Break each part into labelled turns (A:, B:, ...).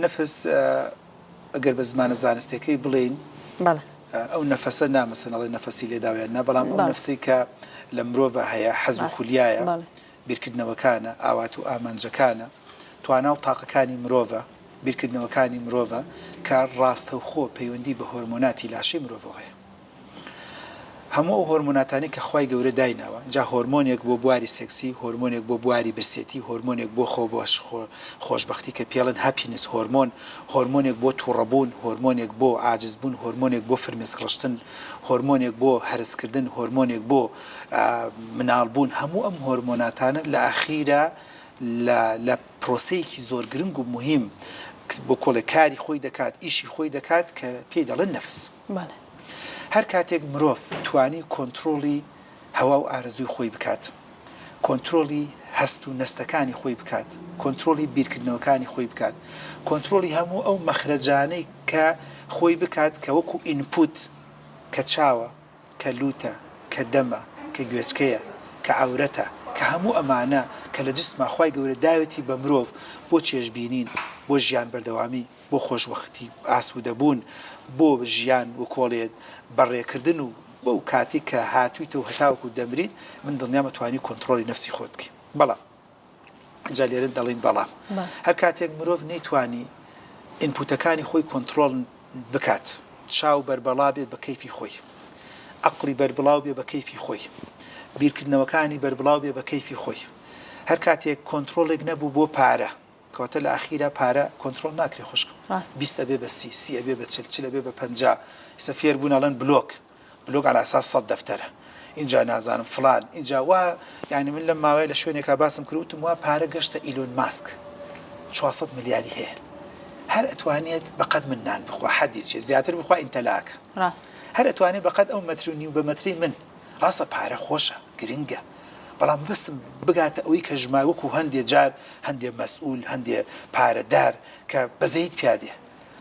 A: نەفس ئەگەر بە زمانە زانستیەکەی بڵێین ئەو نەفەسە نا مەسەن ئەڵێ نەفەسی لێداوە یان نا بەڵام ئەو نەفسەی کە لە مرۆڤە هەیە حەز و خولیایە بیرکردنەوەکانە ئاوات و ئامانجەکانە توانا و تاقەکانی مرۆڤە بیرکردنەوەکانی مرۆڤە کە ڕاستەوخۆ پەیوەندی بە هۆرمۆناتی لاشەی مرۆڤەوە هەیە. هەموو ئەو هۆرمۆناتانەی کە خوای گەورە دایناوە، جا هۆرمۆنێک بۆ بواری سێکسی، هۆرمۆنێک بۆ بواری برسێتی، هۆرمۆنێک بۆ خۆ خۆشبەختی کە پێڵێن happiness hormone، هۆرمۆنێک بۆ توڕەبوون، هۆرمۆنێک بۆ عاجزبوون، هۆرمۆنێک بۆ فرمێسک ڕشتن، هۆرمۆنێک بۆ هەرسکردن، هۆرمۆنێک بۆ مناڵبوون، هەموو ئەم هۆرمۆناتانە لە ئاخیرا لە لە پرۆسەیەکی زۆر گرنگ و موهیم بۆ کۆڵێ کاری خۆی دەکات، ئیشی خۆی دەکات کە پێی دەڵێن نەفس.
B: بەڵێ.
A: هەر کاتێک مرۆڤ توانی کۆنترۆڵی هەوا و ئارەزووی خۆی بکات، کۆنترۆڵی هەست و نەستەکانی خۆی بکات، کۆنترۆڵی بیرکردنەوەکانی خۆی بکات، کۆنترۆڵی هەموو ئەو مەخرەجانەی کە خۆی بکات کە وەکو input کە چاوە، کە لووتە، کە دەمە، کە گوێچکەیە، کە عەورەتە، کە هەموو ئەمانە کە لە جسما خوای گەورە داوێتی بە مرۆڤ بۆ چێژبینین، بۆ ژیان بەردەوامی، بۆ خۆشوەختی ئاسوودەبوون، بۆ ژیان وکۆڵێ بەڕێکردن و بەو کاتەی کە هاتوویتە و هەتاوەکو دەمریت من دڵنیام ئەتوانی کۆنتڕۆڵی نەفسی خۆت بکەی بەڵام جا لێرە دەڵێین بەڵام هەر کاتێک مرۆڤ نەیتوانی input ەکانی خۆی کۆنتڕۆڵ بکات چاو بەربەڵا بێت بە کەیفی خۆی ئەقڵی بەربڵاو بێ بە کەیفی خۆی بیرکردنەوەکانی بەربڵاو بێ بە کەیفی خۆی هەر کاتێک کۆنتڕۆڵێک نەبوو بۆ پارە کەواتە لە ئاخیرا پارە کۆنترۆڵ ناکرێ خوشکم 20 ئەبێ بە سی سی ئەبێ بە چل چل ئەبێ بە 50 ئیستا فێر بوون ئەڵێن بلۆک بلۆک عەلا ئەساس سەد دەفتەرە ئینجا نازانم فڵان ئینجا وا یانی من لەم ماوەیە لە شوێنێکا باسم کرد وتم وا پارە گەشتە ئیلۆن ماسک 400 ملیاری هەیە هەر ئەتوانێت بەقەد من نان بخوا حەدی چیە زیاتر بخوا ئینتەلاکە
B: ڕاست
A: هەر ئەتوانێت بەقەد ئەو مەتر و نیو بە مەتری من ڕاستە پارە خۆشە گرنگە بەڵام مەبەستم بگاتە ئەوەی کە ژمار وەکو هەندێ جار هەندێ مەسئول هەندێ پارەدار کە بەزەیت پیا دێ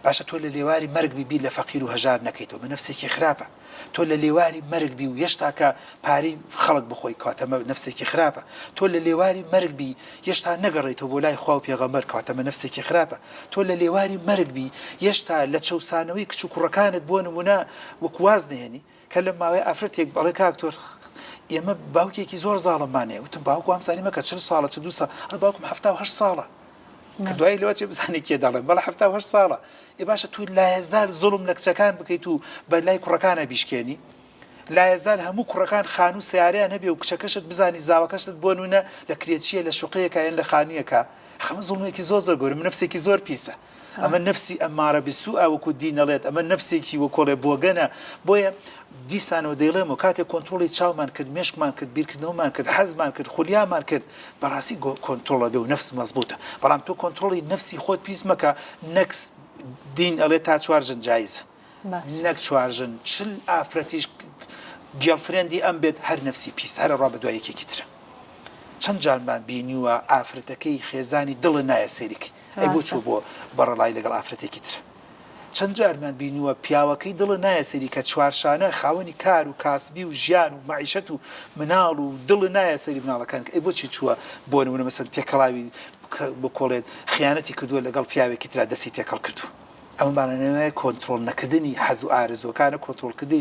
A: باشە تۆ لە لێواری مەرگ بی بیر لە فەقیر و هەژار نەکەیتەوە مە نەفسێکی خراپە تۆ لە لێواری مەرگ بی و یەشتا کە پارەی خەڵک بخۆی کەواتە مە نەفسێکی خراپە تۆ لە لێواری مەرگ بی یەشتا نەگەڕێیتەوە بۆ لای خوا و پێغەمبەر کەواتە مە نەفسێکی خراپە تۆ لە لێواری مەرگ بی یەشتا لە چەوسانەوەی کچ و کوڕەکانت بۆ نمونە وەکو واز نەهێنی کە لەم ماوەیە ئافرەتێک بەڵێ کاک تۆر ئێمە باوکێکی زۆر زاڵممان هەیە وتم باوک وام زانی مەکە 40 ساڵە 42 ساڵ ئەڵێ باوکم 78 ساڵە کە دوایی لەوە چێ بزانێ کێ دەڵێم بەڵێ 78 ساڵە ئێ باشە تۆ لایەزال زوڵم لە کچەکان بکەیت و بە لای کوڕەکانە بیشکێنی لایەزال هەموو کوڕەکان خانوو سیارەیان هەبێ و کچەکەشت بزانی زاوەکەشت بۆ نمونە لە کرێچیە لە شوقەیەکە یان لە خانوویەکە خەمە زوڵمێکی زۆر زۆر گەورە نەفسێکی زۆر پیسە ئەمە نەفسی ئەمارە بسوءە وەکو دین ئەڵێت ئەمە نەفسێکی وەکۆڵێ بۆگەنە بۆیە دیسانەوە دەیڵێمەوە کاتێک کۆنترۆڵی چاومان کرد مێشکمان کرد بیرکردنەوەمان کرد حەزمان کرد خولیامان کرد بەڕاستی کۆنترۆڵە بێ و نەفس مەزبوتە بەڵام تۆ کۆنترۆڵی نەفسی خۆت پیس مەکە نەک دین ئەڵێ تا چوار ژن جایزە نەک چوار ژن 40 ئافرەتیش girlfriend ی ئەم بێت هەر نەفسی پیس هەر ئەڕوا بەدوای یەکێکی ترە چەند جارمان بینیوە ئافرەتەکەی خێزانی دڵە نایە سەیری ئەی بۆ چووە بۆ بەڕەڵای لەگەڵ ئافرەتێکی تر؟ چەند جارمان بینیوە پیاوەکەی دڵە نایە سەیری کە چوارشانە خاوەنی کار و کاسبی و ژیان و مەعیشەت و مناڵ و دڵە نایە سەیری مناڵەکان ئەی بۆچی چووە بۆ نمونە مەسەن تێکەڵاوی بکۆڵێت خیانەتی کردووە لەگەڵ پیاوێکی ترا دەستی تێکەڵ کردووە ئەمە مانای کۆنترۆڵ نەکردنی حەز و ئارەزووەکانە کۆنترۆڵکردنی.